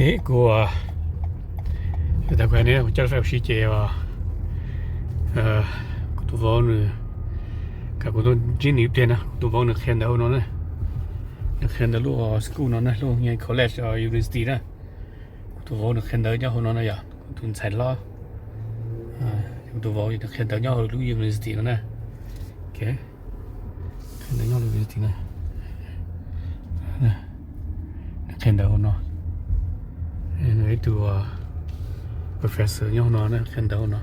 Kuv, kuv coj fais ua si ces kuv tus vauv nws, kuv tuaj ntsib nws ib pliag na, kuv tus vauv nws qhia ntawv hauv no na. Nws qhia ntawv lub school no na, lub college, university na. Kuv tus vauv nws qhia ntawv nyob hauv no na yom, kuv tus ntxhais hlob. Kuv tus vauv nws qhia ntawv nyob hauv lub university no na. Qhia ntawv nyob hauv university na. Nws qhia ntawv hauv no. Nws ib tug professor nyob hauv no na, qhia ntawv hauv no.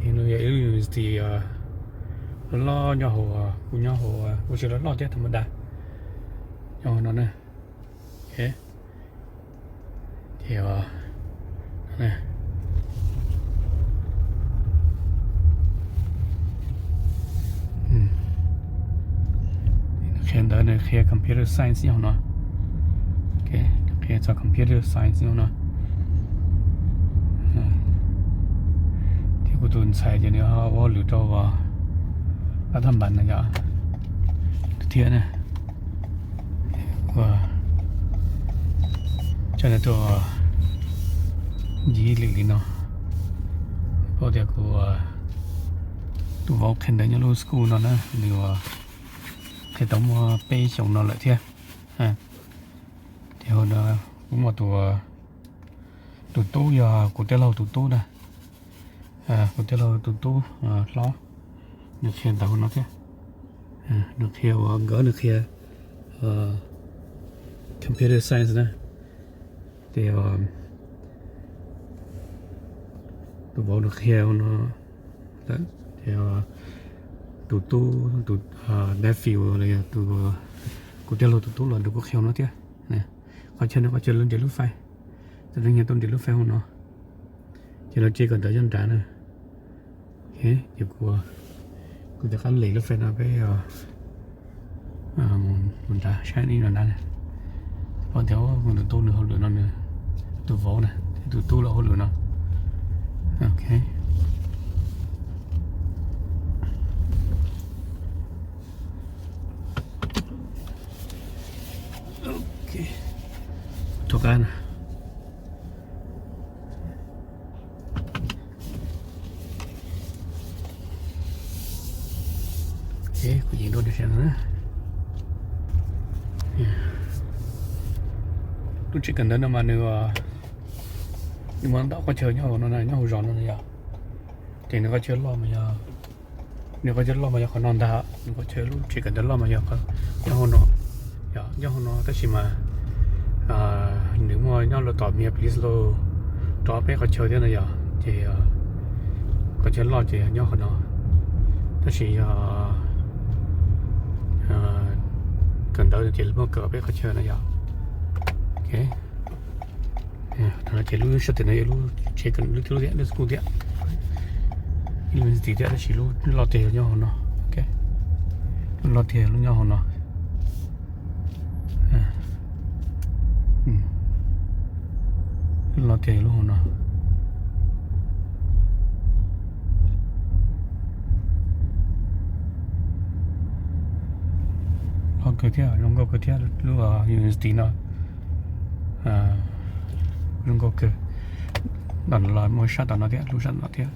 Nws yog ib lub university loj loj nyob hauv, kuj nyob hauv, kuj tsis loj loj thiab, tha ma da nyob hauv no na. Ces qhia ntawv, nws qhia computer science nyob hauv no. Qhia txog computer science nyob hauv no. Thiab kuv tus ntxhais ces nws ho ua hauj lwm rau lab thaj npas no yom, thiab na. Ua, coj nws tuaj ncig lwm li no. Paub tias kuv tus vauv qhia ntawv nyob lub school no na, nws ua qhia tau muaj peb xyoos no lawm thiab. Ces hauv no kuv muaj tus, tus tub yog kuv tij laug tus tub na. Kuv tij laug tus tub hlob, nws qhia ntawv hauv no thiab. Nws qhia ua nkawd, nws qhia computer science na. Ces tus vauv nws qhia no, ces tus tub, tus nephew los yog tus, kuv tij laug tus tub los nws kuj qhia no thiab. Qhov chaw no qhov chaw lawv nres lub fais, txawm neeg nyob tuaj nres lub fais hauv no, ces lawv tsev kawm ntawv nyob nrad na. Ces kuv, kuv rov qab lem lub fais no peb mus nrad saib ib no nrad. Pom tias kuv tus tub nws hauj lwm no, nws tus vauv na, tus tub los hauj lwm no. Ok. Rov qab na. Kuv yeej dua sab no na. Lub tsev kawm ntawv no mas nws, nws muaj ntau qhov chaw nyob hauv no, nyob hauv zos no yom. Ces nws qhov chaw loj mas yog, nws qhov chaw loj mas yog qhov no ntag, nws qhov chaw lub tsev kawm ntawv loj mas yog nyob hauv no, nyob hauv no tab sis mas nws muaj nyob los tom Minneapolis los rau peb qhov chaw thiab no yom. Ces qhov chaw loj ces nyob qhov no, tab sis yog kawm ntawv ces muaj kawm peb qhov chaw no yom. Ok. Ces lub sab tim no yog lub tsev kawm ntawv, lub tsev kawm ntawv thiab, lub school thiab, university thiab, tab sis lub loj tiag yog nyob hauv no. Ok, lub loj tiag lub nyob hauv no. Loj tiag lub hauv no. Loj kawg thiab, zoo nkauj kawg thiab lub university no. Zoo nkauj kawg. Tom no los muaj sab tom no thiab, lub sab tom no thiab.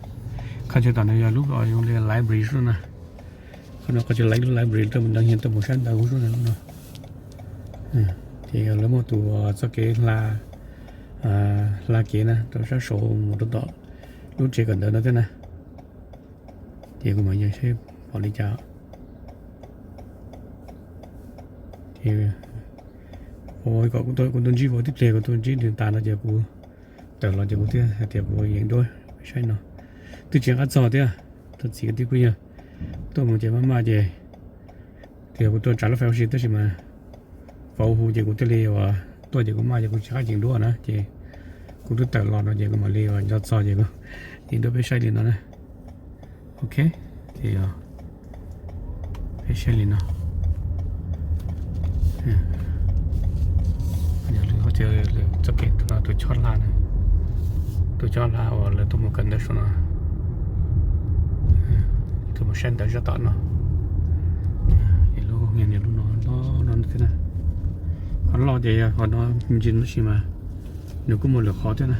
Qhov chaw tom no yog lub zoo li library xwb na. Qhov no qhov chaw lub library tuaj mus nrog nyias tuaj mus saib ntawv xwb na lub no. Ces lawv muaj tus txoj kev hla, hla kev na rau sab saud mus rau tom lub tsev kawm ntawv no thiab na. Ces kuv mam yog saib pom li cas. Ces ua kom kuv tuaj ntsib vauv tib pliag, kuv tuaj ntsib nws tas no ces kuv tawm los ces kuv thiaj hais tias kuv yeem duab saib no. Twb tsis qab txog thiab, thov txim kwv tij phooj ywg, tuaj mus ces maj maj ces tias kuv tuaj tsav lub fais ua si tab sis mas vauv hu ces kuv thiaj li ua tuaj ces kuv maj ces kuv tsis qab yeem duab na ces kuv twb tawm los no ces kuv mam li ua nco txog ces kuv yeem duab peb saib li no na. Ok, ces peb saib li no. Yog lub qhov chaw txoj kev tus chob hla, tus chob hla uas lawv tuaj mus kawm ntawv saum no. Tuaj mus saib ntawv zaj tom no. Lub, lub no loj no thiab na. Qhov loj ces yog qhov no me ntsis no tab sis mas Nws kuj muaj lwm qhov thiab na.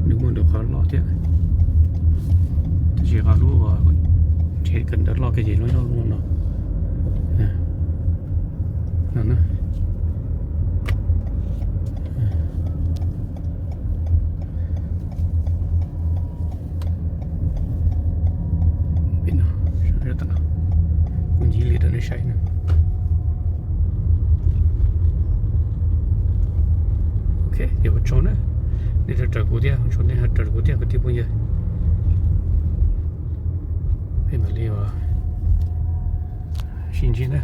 Nws muaj lwm qhov loj thiab. Tab sis qhov lub tsev kawm ntawv loj kiag ces lub nyob lub no. No na. Pem no, kuv ncig li rau nej saib na. Ok, yog ua tsaug na, nej raws kuv thiab, ua tsaug nej raws kuv thiab kwv tij phooj ywg. Peb mam li sib ntsib na.